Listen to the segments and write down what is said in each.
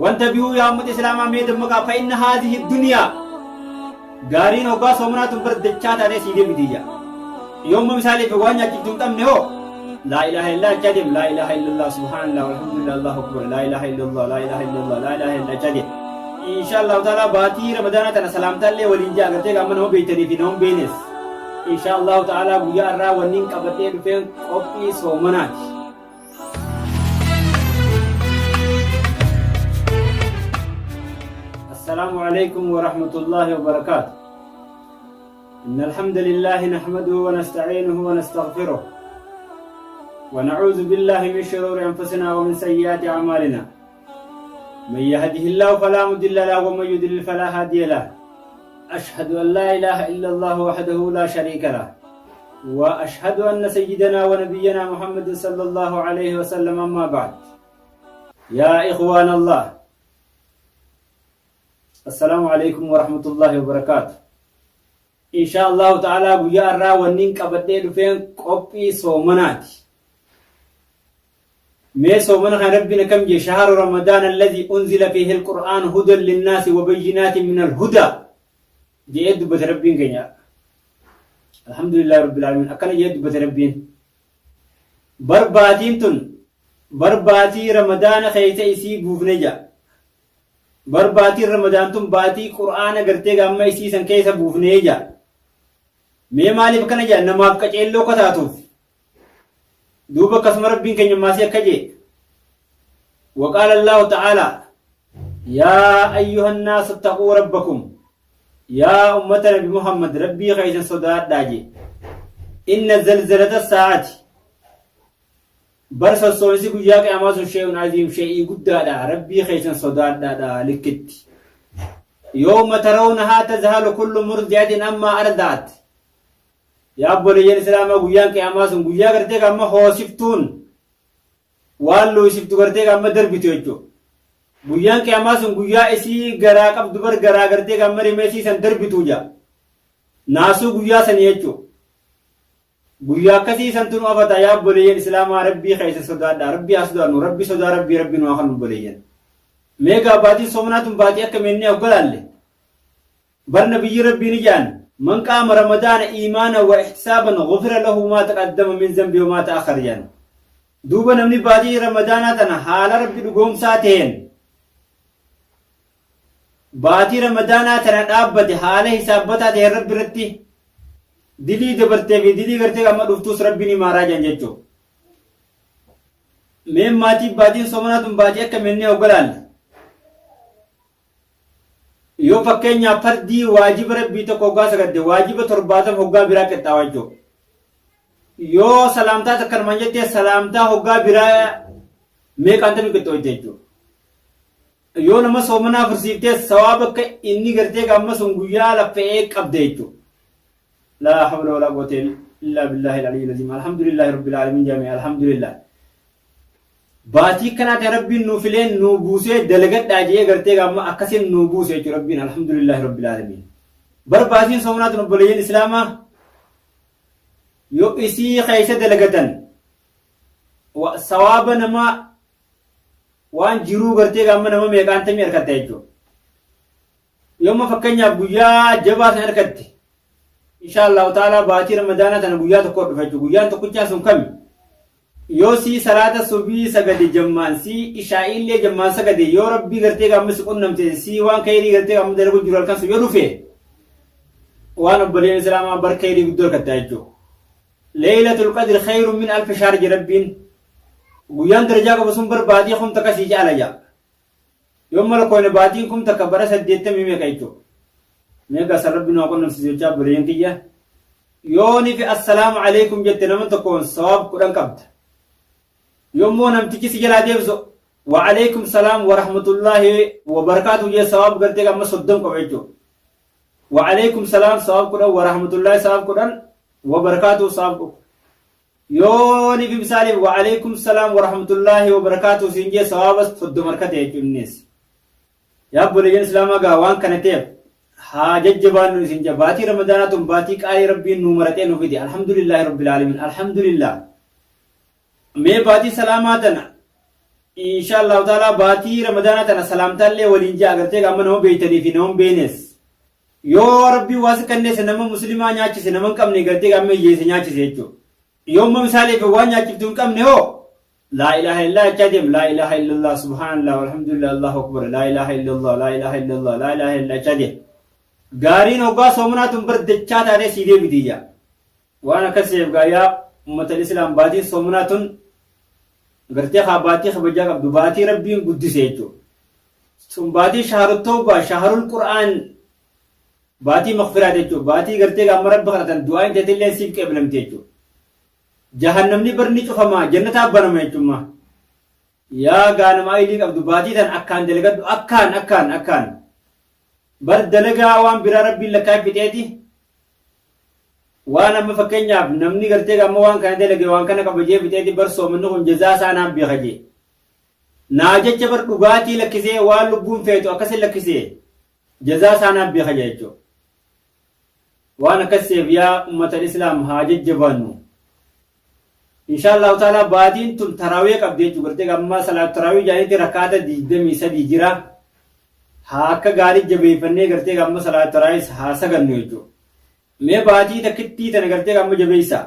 Wanta bihuu yaa ummata islaamaa mee dammaqaa fa inna haadhihi duniyaa gaariin hoggaa soomanaa tun bar dachaa taatee sii deebitiyya. Yoomma misaaliif waan nyaachiftu hin qabne hoo laa ilaaha illaa jechaa deem laa ilaaha illallah subhaanallah walhamdulillah allahu akbar laa ilaaha illallah laa ilaaha illallah laa ilaaha illallah jechaa deem. Insha Allahu ta'ala baatii ramadaanaa tana salaamtaallee waliin jaa agartee gaama nama beektanii fi nama hin beeknes. Insha Allahu ta'ala guyyaa irraa wanniin qabadhee dhufeen qophii soomanaati. السلام عليكم ورحمة الله وبركاته إن الحمد لله نحمده ونستعينه ونستغفره ونعوذ بالله من شرور أنفسنا ومن سيئات أعمالنا من يهده الله فلا مضل له ومن يضلل فلا هادي له أشهد أن لا إله إلا الله وحده لا شريك له وأشهد أن سيدنا ونبينا محمد صلى الله عليه وسلم أما بعد يا إخوان الله السلام عليكم ورحمة الله وبركاته إن شاء الله تعالى guyyaa irraa wanniin qabadhee dhufeen qophii soomanaati. Mee soomana kana Rabbiin akkam jee shahru Ramadaan alladhi unzila fiihi alqur'aan hudan linnaasi wa bayyinaatin min alhudaa je'ee dubbate Rabbiin keenya. Alhamdulillahi Rabbil Aalamiin akkana je'ee dubbate Rabbiin. Barbaatiin tun barbaatii Ramadaana keessa isii buufne ja'a. Barbaatiin Ramadaan tun baatii Qur'aana gartee gaamma isii san keessa buufnee ja'a. Mee maaliif akkana ja'a namaaf qaceelloo akka taatuuf. Duuba akkasuma Rabbiin keenya maasii akka jee. Waqaala Allaahu ta'aalaa yaa ayyuhan naasu taquu rabbakum yaa ummata nabi Muhammad Rabbii keessan sodaadhaa jee. Inna zalzalata saa'ati bar sossoonsi guyyaa qiyaamaa sun shee'un aziim shee'ii guddaadha Rabbii keessan sodaadhaadha likkitti. Yawma tarawnahaa tazhalu kullu murdi'atin ammaa arda'at Yaa obboleeyyan Islaamaa guyyaan qiyaamaa sun guyyaa gartee ka amma hoosiftuun waan luusiftu gartee ka amma darbitu jechuudha. Guyyaan qiyaamaa sun guyyaa isii garaa qabdu bar garaa gartee ka amma rimee isii san darbitu jaa. Naasuu guyyaa sanii jechuudha. Guyyaa akkasii santu nu afata yaa obboleeyyan Islaamaa Rabbii keessa sodaadha. Rabbii haa sodaannu. Rabbi sodaa Rabbii Rabbi nu haa kennu obboleeyyan. Mee gaa baatiin soomanaa tun baatii akka meennee hoggolaalle. Bar nabiyyi Rabbii ni ja'an, Man qaama ramadaana iimaanan wa ihtisaaban ghufira lahu maa taqaddama min zambi wa maa ta'akhkhar ja'an. Duuba namni baatii ramadaanaa tana haala Rabbi dhugoomsaa taheen baatii ramadaanaa tana dhaabbate haala hisaabbataa taheen Rabbi irratti dilii dabartee fi dilii gartee amma dhuftuus Rabbi ni maaraa ja'an jechuudha. Mee maatii baatiin soomanaa tun baatii akka mennee hoggolaalle. Yoo fakkeenyaaf fardii waajiba Rabbii tokko hoggaa sagadde waajiba 70 hoggaa biraa qixxaawa jechuudha. Yoo salaamtaa takka namaan jettee salaamtaa hoggaa biraa meeqaan tamii qixxooyte jechuudha. Yoo nama soomanaa fursiiftee sawaaba akka inni gartee gaamma sun guyyaa laffa'ee qabde jechuudha. Laa hawla walaa quwwata illaa billaahi al-aliyyil aziim. Alhamdulillaahi rabbil aalamiin jaami'a alhamdulillah. Baatii kanaa ta'e rabbiin nuu filee nuu buusee dalagadhaa je'ee gartee amma akkasiin nuu buuse jechuudha rabbiin alhamdulillaahi rabbil aalamiin. Bar baatiin soomanaa tun obboleeyyan islaamaa yoo isii keessa dalagatan sawaaba nama waan jiruu gartee amma nama meeqaan tamii argatta jechuudha. Yooma fakkeenyaaf guyyaa jabaa san argatte insha Allahu ta'ala baatii ramadaanaa tana guyyaa tokko dhufa jechuudha. Guyyaan tokkichaa sun kami? Yoo sii salaata subii sagade jammaan sii ishaa'iillee jammaan sagade yoo rabbii gartee gaamma si qunnamte sii waan kayrii gartee gaamma dalagu jiru halkan sun yoo dhufe waan obboleen islaamaa bar kayrii guddoo argatta jechuudha. Leeylatul qadr khayrun min alfi shahr jedhe rabbiin guyyaan darajaa qabu sun bar baatii kum takka sii caala jaa. Yoo mala koyne baatiin kum takka bara saddeettamii meeqa jechuudha. Meeqa san rabbi nu haa qunnamsiisu jechaa obboleeyyan kiyya. Yoo nifi assalaamu alaikum jette nama tokkoon sawaab 10 qabda. Yommuu namtichi si jalaa deebisu wa alaikum salaam wa rahmatullaahi wa barakaatu jee sawaab gartee amma 30 qaba jechuudha. Wa alaikum salaam sawaab 10 wa rahmatullaahi sawaab 10 wa barakaatu sawaab Yoo nifi misaaliif wa alaikum salaam wa rahmatullaahi wa barakaatu siin jee sawaaba 30 harkate jechuudha innis. Yaa obboleeyyan Islaamaa gaa waan kana ta'eef haa jajjabaannu isin jaa baatii Ramadaanaa tun baatii qaalii Rabbiin nuu maraxee nu fide alhamdulillaahi rabbil aalamiin alhamdulillah. Mee baatii salaamaa tana Insha Allahu ta'ala baatii Ramadaanaa tana salaamtaallee waliin ja'a gartee amma nama beeytanii fi nama hin beeynes. Yoo Rabbiin waa si kanneesse nama muslimaa nyaachise nama hin qabne gartee amma hiyyeessa nyaachise jechuudha. Yoo amma misaaleef waan nyaachiftu hin qabne hoo laa ilaaha illaa jechaa deem laa ilaaha illallah subhaanallah walhamdulillah allahu akbar laa ilaaha illallah laa ilaaha illallah laa ilaaha illaa jechaa deem. Gaariin hoggaa soomanaa tun bar dachaa taatee sii deebiti ija. Waan akkas ta'eef gaa yaa ummatal islaam baatiin soomanaa tun gartee haa baatii kabajaa qabdu baatii rabbiin guddise jechuudha. Sun baatii shaharut tawbaa shaharul qur'aan baatii makfiraa jechuudha. Baatii gartee amma rabbi kadhatan du'aan teetillee siif qeebalamte jechuudha. Jahannamni barni cufamaa jannataa banama jechuudha. Yaa gaa nama aylii qabdu baatii tan akkaan dalagadhu akkaan akkaan akkaan bar dalagaa waan biraa rabbiin lakkaa'e fixeeti waan amma fakkeenyaaf namni gartee amma waan kana dalage waan kana qaba jee fixeeti bar soomanni kun jazaa isaa naan beeka jee naa jecha bar dhugaatii lakkisee waan lubbuun feetu akkasi lakkisee jazaa isaa naan beeka jee jechuudha. Waan akkas seef yaa ummata islaam haa jajjabaannu. Insha Allahu ta'ala baatiin tun taraawii qabdi jechuudha. Gartee amma salaat taraawii jaanitti rakkaata 23 jira. Haa akka gaarii jabeeffannee gartee amma salaat taraawiis haa sagannu jechuudha. Mee baatii takkittii tana gartee amma jabeessaa.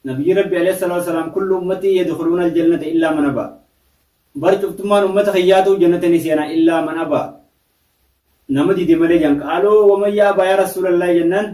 Nabiyyi Rabbi alayhi salaatu wasalaam kullu ummatii yadkhuluuna aljannata illaa man abaa. Bar cuftummaan ummata kiyyaatu jannata ni seenaa illaa man abaa. Nama dide malee jedhan qaaloo waman yaa abaa yaa rasuulallahi jennaan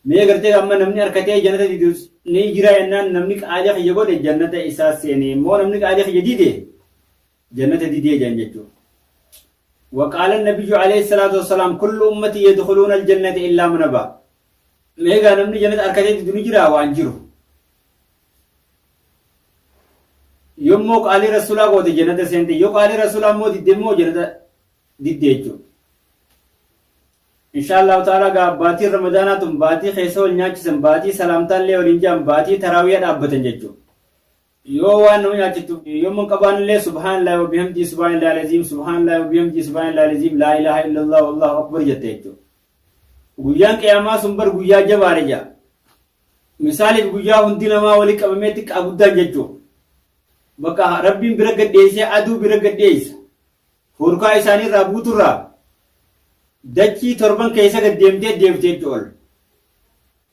mee gartee amma namni harkatee jannata didu ni jira jennaan namni qaalii kiyya godhe jannata isaa seene immoo namni qaalii kiyya dide jannata didee jedhan jechuudha. وقال النبي عليه الصلاة والسلام كل أمتي يدخلون الجنة إلا من أبى ميغا نمني جنة أركتي دي جرا وان جرو Yommoo qaalii rasuulaa goote jannata seente yoo qaalii rasuulaa immoo didde immoo jannata didde jechuudha. Insha Allahu ta'ala gaa baatiin Ramadaanaa tun baatii keessa wal nyaachisan baatii salaamtaallee waliin jedhan baatii taraawiyaa dhaabbatan jechuudha. Yoo waan nama nyaachiftu yommuu hin qabaannillee subhaanallahi wa bihamdii subhaanallahi alaziim subhaanallahi wa bihamdii subhaanallahi alaziim laa ilaaha illallah wallahu akbar jette jechuudha. Guyyaan qiyaamaa sun bar guyyaa jabaadha jedha. Misaaliif guyyaa hundi namaa wali qabamee xiqqaa guddaan jechuu. Bakka Rabbiin bira gad dhiyeessee aduu bira gad dhiyeessa. Hurkaa isaanii irraa buuturraa dachii torban keessa gad deemtee deebite jechuu ol.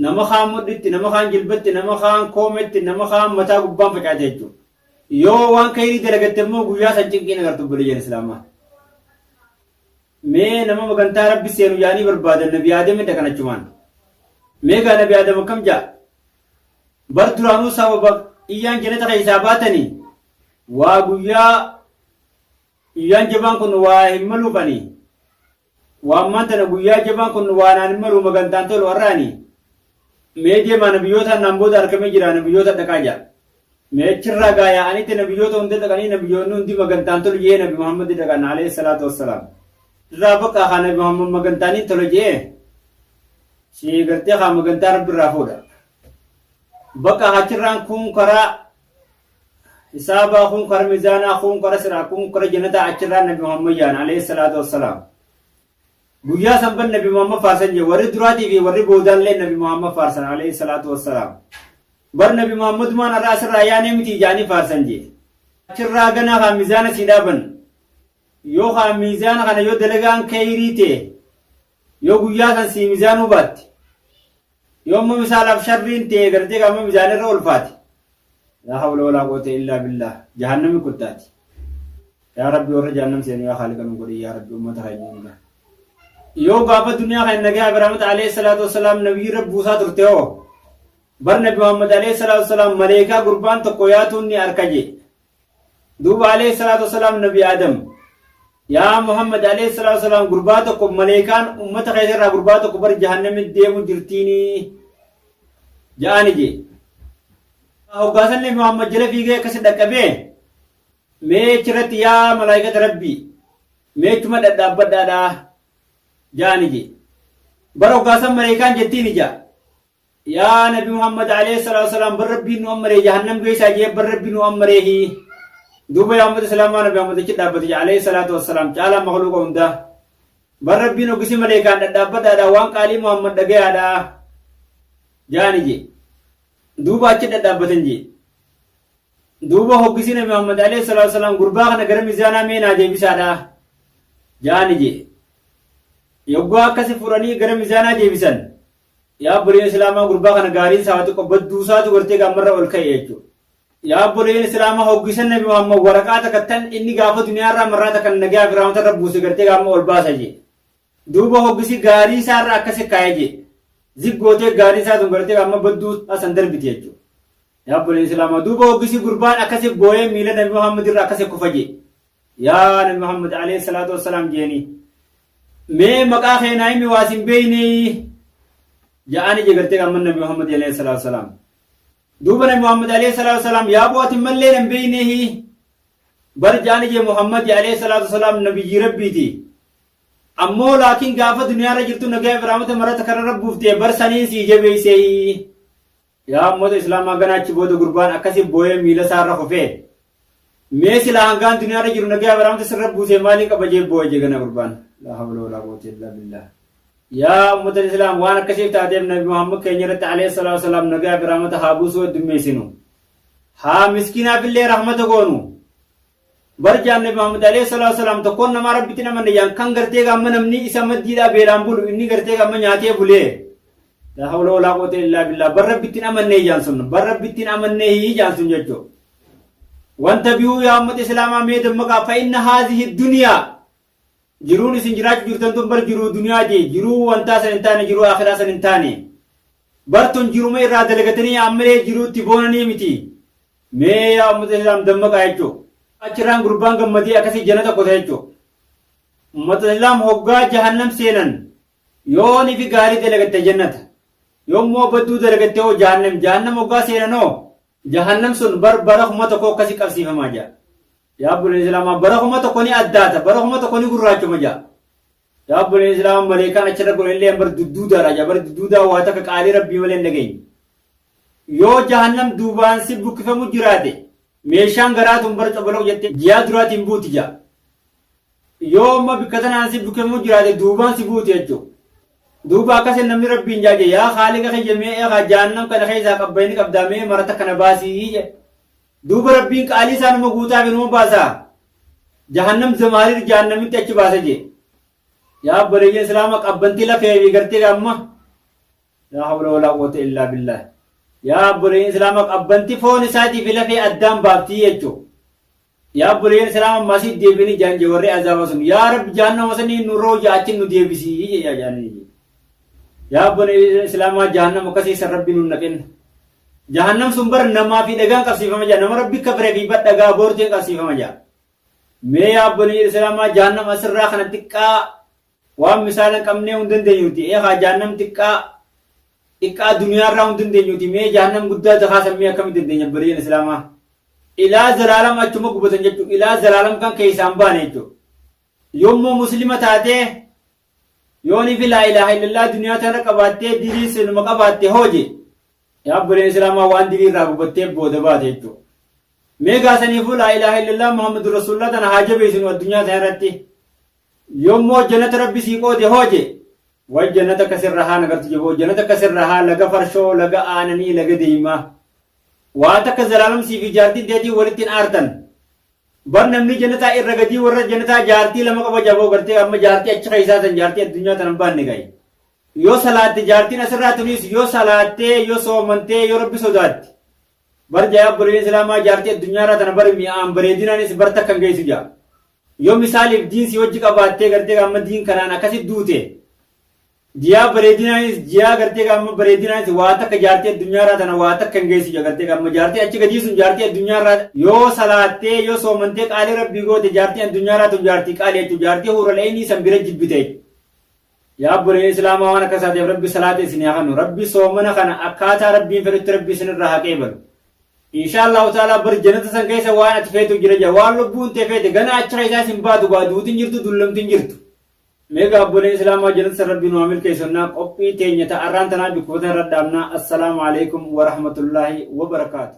Nama kaan mudhitti, nama kaan jilbatti, nama kaan koometti, nama kaan mataa gubbaan facaate jechuudha. Yoo waan kayrii dalagatte immoo guyyaa san cinqiin agartu obboleeyyan Islaamaa. Mee nama magantaa Rabbi seenu yaanii barbaadan Nabi Aadamin dhaqan achumaan. Mee gaa Nabi Aadam akkam ja'a? Bar duraanuu sababa iyyaan jannata keessaa baatanii waa guyyaa guyyaan jabaan kun waa hin maluufani. Waa ammaan tana guyyaa jabaan kun waa naan hin maluu magantaan tolu har'aani. Mee deemaa nabiyyootaan naan booda argamee jira nabiyyoota dhaqaa ja'a. Mee achirraa gaa yaa'anitti nabiyyoota hunda dhaqanii nabiyyoonni hundi magantaan tolu jee nabi Muhammad dhaqan alayhi salaatu wassalaam. Irraa bakka haa nabi Muhammad magantaanii tolu jee si gartee haa magantaa rabbi irraa fuudha. Bakka achirraan kun karaa hisaabaa kun karaa mizaanaa kun karaa siraa kun karaa jannataa achirraan nabi Muhammad yaa'an alayhi salaatu wassalaam. Guyyaa sanban nabi Muhammad faarsan jee warri duraatii fi warri boodaallee nabi Muhammad faarsan alayhi salaatu wassalaam. Bar nabi Muhammadumaan har'a asirraa yaanee miti jaanii faarsan jee. Achirraa ganaa haa mizaana sii dhaaban. Yoo haa miizaana kana yoo dalagaan keeyrii ta'e yoo guyyaa san sii mizaanuu baatte. Yoo immoo misaalaaf sharriin ta'e gartee qaama mizaana irra olfaate. Laa hawla walaa quwwata illaa billah. Jahannami kuttaati. Yaa Rabbi warra jahannam seenu yaa Khaaliqa nu godhi yaa Rabbi ummata keenya hunda. Yoo gaafa duniyaa kana nagaa Ibraahimata alayhi salaatu wassalaam nabiyyi irra buusaa turte hoo bar nabi Muhammad alayhi salaatu wassalaam maleekaa gurbaan tokko yaatuun ni arka jee. Duuba alayhi salaatu wassalaam nabi Adam yaa Muhammad alayhi salaatu wassalaam gurbaa tokko maleekaan ummata keessa irraa gurbaa tokko bar jahannami deemu jirtiini ja'aani jee. Hoggaasan nabi Muhammad jala fiigee akkasi dhaqqabee Mee achirratti yaa malaayikata Rabbii mee achuma dhadhaabbadhaadha ja'ani je. Bara hoggaasan maleekaan jettiini ja'a. Yaa Nabi Muhammad alayhi salaatu wasalaam bar Rabbiin nu ammaree jahannam geessaa jee bar Rabbi nu ammareehi. Duuba yaa ummata islaamaa Nabi Muhammad achi dhaabbate ja'a alayhi salaatu wasalaam caalaa makluuqa hundaa. Bar Rabbiin hoggisi maleekaan dhadhaabbadhaadha waan qaalii Muhammad dhagayaadha ja'ani je. Duuba achi dhadhaabbatan je. Duuba hoggisii Nabi Muhammad alayhi salaatu wasalaam gurbaa kana gara mizaanaa mee naa deebisaadha jaani jee. Yogguu akkasi furanii gara mizaanaa deebisan yaa obboleeyyan islaamaa gurbaa kana gaariin isaa xiqqoo badduusaatu gartee gaammarra ol ka'e jechuudha. Yaa obboleeyyan islaamaa hoggisan Nabi Muhammad waraqaa takka tan inni gaafa duniyaarraa marraa takka nagaa fi rahmata irra buuse gartee gaamma ol baasa jee. Duuba hoggisi gaarii isaarra akkasi kaa'e jee. Zig gootee gaarii isaa tun gartee amma badduu asan darbiti jechuudha. Yaa obboleeyyan islaamaa duuba hoggisi gurbaan akkasi booyee miila Nabi Muhammad irra akkasi kufa jee. Yaa Nabi Muhammad alayhi salaatu wassalaam jeeni. Mee maqaa kee naa himi waa sin beeynee ja'ani je gartee amma Nabi Muhammad alayhi salaatu wassalaam. Duuba Nabi Muhammad alayhi salaatu wassalaam yaa boo ati mallee nan beeynee bar ja'ani je Muhammad alayhi salaatu wassalaam nabiyyi rabbiiti. Ammoo laakiin gaafa duniyaarra jirtu nagaa fi rahmata marata karra buuftee bar saniin sii jabeessee. Yaa ummata islaamaa ganaa achi booda gurbaan akkasi booyee miila isaarra kufee mee silaa hangaan duniyaarra jiru nagaya baraamta sirra buusee maaliin qaba jee booye jee gana gurbaan laa hawla walaa quwwata illaa billah. Yaa ummata islaam waan akkasiif taateef nabi Muhammad keenya irratti alayhi salaatu wasalaam nagaya fi rahmata haa buusuu heddummeessinu haa miskiinaafillee rahmata goonu. Bar jaan Nabi Muhammad alayhi salaatu wasalaam tokkoon namaa Rabbitti hin amanne jaan kan gartee gaamma namni isa maddiidhaa beelaan bulu inni gartee gaamma nyaatee bulee. La hawla walaa quwwata illaa billah bar Rabbitti hin amanne jaan sun bar Rabbitti hin amanne jaan sun jechuu. Wanta biyuu yaa ummata islaamaa mee dammaqaa fa inna haazihi duniyaa jiruun isin jiraachuu jirtan tun bar jiruu duniyaati jiruu wantaa san hin taane jiruu akhiraa san hin taane bar tun jiruma irraa dalagatanii ammalee jiruu itti boonanii miti. Mee yaa ummata islaam dammaqaa jechuu. Achirraan gurbaan gammadee akkasii jannata qote jechuu. Ummata islaam hoggaa jahannam seenan yoo nifi gaarii dalagatte jannata. Yoommoo badduu dalagatte hoo jahannam. Jahannam hoggaa seenan hoo jahannam sun bar bara 1000 akkasii qabsiifamaa jaa. Yaa obboleeyyan islaamaa bara 1000 ni addaata bara 1000 ni gurraachoma jaa. Yaa obboleeyyan islaamaa maleekaan achirra godhan illee bar dudduudaadha jaa bar dudduudaa waa takka qaalii rabbii malee hin dhageenye. Yoo jahannam duubaan si bukkifamu jiraate meeshaan garaa tun bara cobolok jette jiyaa duraatiin buuti jaa. Yoo amma bikka tanaan si bukkifamu jiraate duubaan si buuti jechuudha. Duuba akkasin namni rabbiin jaaje yaa haaliqa kiyya mee eegaa jahannam kana keessaa qabbayni qabdaa mee marata kana baasii jedhe. Duuba rabbiin qaalii isaa numa guutaa fi numa baasaa. Jahannam zamaarir jahannamitti achi baasa jee. Yaa obboleeyyan islaama qabbanti lafee fi gartee amma Laa hawla walaa quwwata illaa billaah. Yaa obboleeyyan islaamaa qabbanti foon isaatii fi lafee addaan baaftii jechuu. Yaa obboleeyyan islaamaa masii deebiini jaan jee warri azaaba sun. Yaa Rabbi jahannama sanii nu rooja achi nu deebisii jee jaanii. Yaa obboleeyyan islaamaa jahannama akkasii san Rabbi nu naqin. Jahannam sun bar namaa fi dhagaan qabsiifama jaa nama Rabbi kafree fi bar dhagaa boorteen qabsiifama jaa. Mee yaa obboleeyyan islaamaa jahannama asirraa kana xiqqaa Waan misaala hin qabnee hin dandeenyuti. Ee kaa jahannam xiqqaa xiqqaa duniyaarraa hin dandeenyuti. Mee jahannam guddaa dakaa san mee akkamitti dandeenya obboleeyyan islaamaa. Ilaa zalaalam achuma gubatan jechuudha. Ilaa zalaalam kan keessaan baane jechuudha. Yommuu muslima taatee yoonii fi laa ilaaha illallah duniyaa tana qabaattee dilii sinuma qabaatte hooje. Yaa obboleeyyan islaamaa waan dilii irraa gubattee booda baate jechuudha. Mee gaasaniifuu laa ilaaha illallah Muhammadu Rasuulullah tana haa jabeessinu addunyaa tana irratti. Yommoo jannata rabbi sii qoode hoo jee. Way jannata akka sirra haa nagartu jeboo jannata akka sirra haa laga farshoo laga aananii laga deeymaa. Waa takka zalaalam sii fi jaartiin teetii walitti hin aartan. Bar namni jannataa irra gadii warra jannataa jaartii lama qaba jaboo gartee amma jaartii achi keessaa san jaartii addunyaa tanan baanne gayi. Yoo salaatte jaartiin asirraa tunis yoo salaattee yoo soomantee yoo rabbi sodaatte. Bar jaa obboleeyyan islaamaa jaartii addunyaarraa tana bar mi'aan bareedinaanis bar takka hin geessu jaa. Yoo misaaliif diin si wajji qabaattee gartee amma diin kanaan akkasi duute jiyaa bareedinaanis jiyaa gartee amma bareedinaanis waa takka jaartii addunyaarraa tana waa takka hin geessu jaa gartee amma jaartii achi gadii sun jaartii addunyaarraa yoo salaattee yoo soomantee qaalii rabbii goote jaartii addunyaarraa tun jaartii qaalii jechuudha jaartii huural'eenii san bira jibbite. Yaa obboleeyyan islaamaa waan akkas taateef rabbi salaata isin haa kennu rabbi soomana kana akkaataa rabbiin fedhutti rabbi isin irraa haa qeebalu insha allahu ta'ala bar jannata san keessa waan ati feetu jira jira waan lubbuun tee feete gana achi keessaa isin baatu gaa duutin jirtu dullomtin jirtu mee gaa obboleeyyan islaamaa jannata san rabbi nu haa milkeessonnaa qophii teenya ta arraan tanaa bikkufatan irra dhaabnaa assalaamu alaikum wa rahmatullaahi wa barakaatu.